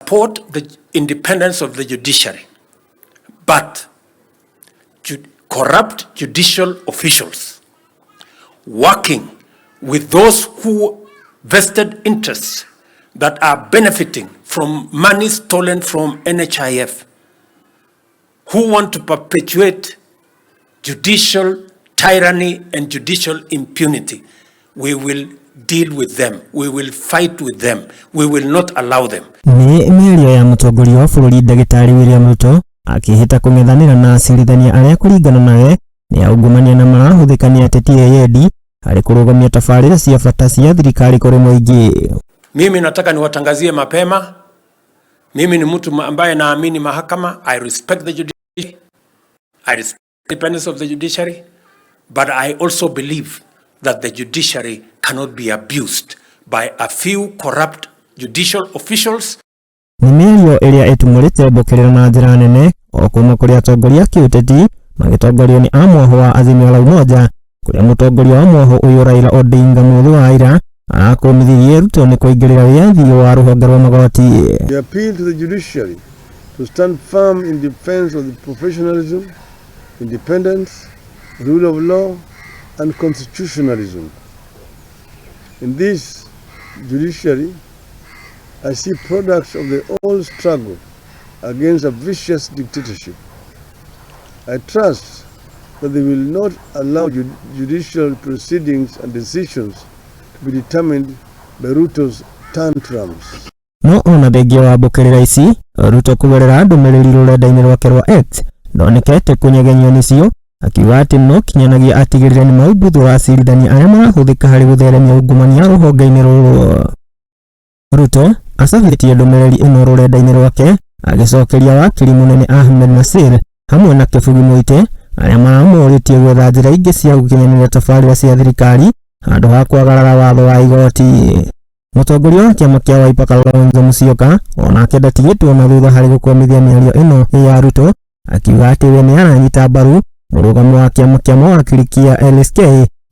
support the independence of the judiciary, but corrupt judicial officials working with those who vested interests that are benefiting from money stolen from NHIF, who want to perpetuate judicial tyranny and judicial impunity. We will deal with them. We will fight with them. We will not allow them. Nĩ mĩario ya mũtongoria wa bũrũri ndagĩtarĩ William Ruto akĩhĩta kũng'ethanĩra na acirithania arĩa kũringana nawe nĩ aungumania na marahũthĩka nĩ ateti eyendi harĩ kũrũgamia tabarĩra cia bata cia thirikari kũrĩ mũingĩ. Mimi nataka niwatangazie mapema, mimi ni mtu ambaye naamini mahakama. I respect the judiciary. I respect the independence of the judiciary, but I also believe that the judiciary cannot be abused by a few corrupt judicial officials. Nĩ mĩario ĩrĩa ĩtumũrĩte mbũkĩrĩro na njĩra nene o kuma kũrĩ atongoria a kĩũteti magĩtongorio nĩ amwaho wa Azimio la Umoja, kũrĩa mũtongoria wa mwaho ũyũ Raila Odinga mũthĩ wa ira arakũmithirie Ruto nĩ kũingĩrĩra wĩyathi wa rũhonge rwa magoti. We appeal to the judiciary to stand firm in defense of the professionalism, independence, rule of law, and constitutionalism. In this judiciary, I see products of the old struggle against a vicious dictatorship. I trust that they will not allow judicial proceedings and decisions to be determined by Ruto's tantrums. No ona thengia wa mbũkĩrĩra ici, Ruto kũgerera ndũmĩrĩri rũrenda-inĩ rwake rwa X ndonekete kũnyegenyio nĩcio, akiuga atĩ no kinyanagia atigĩrĩre nĩ maumbuthũra acirithania arĩa marahũthĩka harĩ gũtheremia ungumania rũhonge-inĩ rũrũ. Ruto acabithĩtie ndũmĩrĩri ĩno rũrenda-inĩ rwake agĩcokeria wakiri mũnene Ahmed Nasir hamwe na Kĩbugi Mũite arĩa maramũrĩtie gwetha njĩra ingĩ cia gũkinyanĩria tabarĩra cia thirikari handũ ha kwagarara watho wa igoti. Mũtongoria wa kĩama kĩa Wiper Kalonzo Musyoka onake ndatigĩtwo na thutha harĩ gũkũmithia mĩario ĩno ya Ruto, akiuga atĩ we nĩ aranyita mbaru mũrũgamo wa kĩama kĩa mawakiri kĩa LSK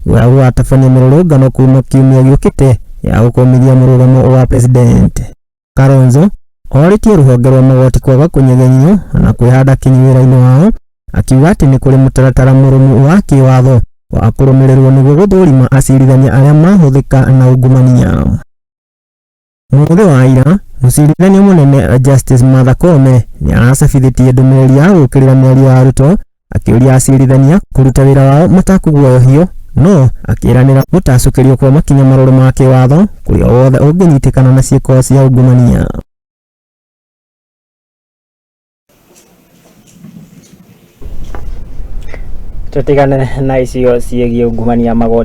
ũrĩa gũgatabania mĩrũrũngano kuma kiumia gĩũkĩte ya gũkũmithia mũrũgamo wa president. Kalonzo orĩtie rũhonge rwa magoti kwaga kũnyegenyio na kwĩhanda kinyi wĩra-inĩ wao, akiuga atĩ nĩ kũrĩ mũtaratara mũrũmu wa kĩwatho wa kũrũmĩrĩrwo nĩguo gũthũrima acirithania arĩa mahũthĩka na ungumania. Mũthĩ wa ira, mũcirithania mũnene Justice Martha Koome nĩ aracabithĩtie ndũmĩrĩri ya gũũkĩrĩra mĩario ya Ruto, akĩũria acirithania kũruta wĩra wao matakũguoyohio, no akĩranĩra gũtacũkĩrio kwa makinya marũrũ ma kĩwatho kũrĩ o wothe ũngĩnyitĩkana na ciĩko cia ungumania. Tũtigane na icio ciĩgiĩ ungumania magoti.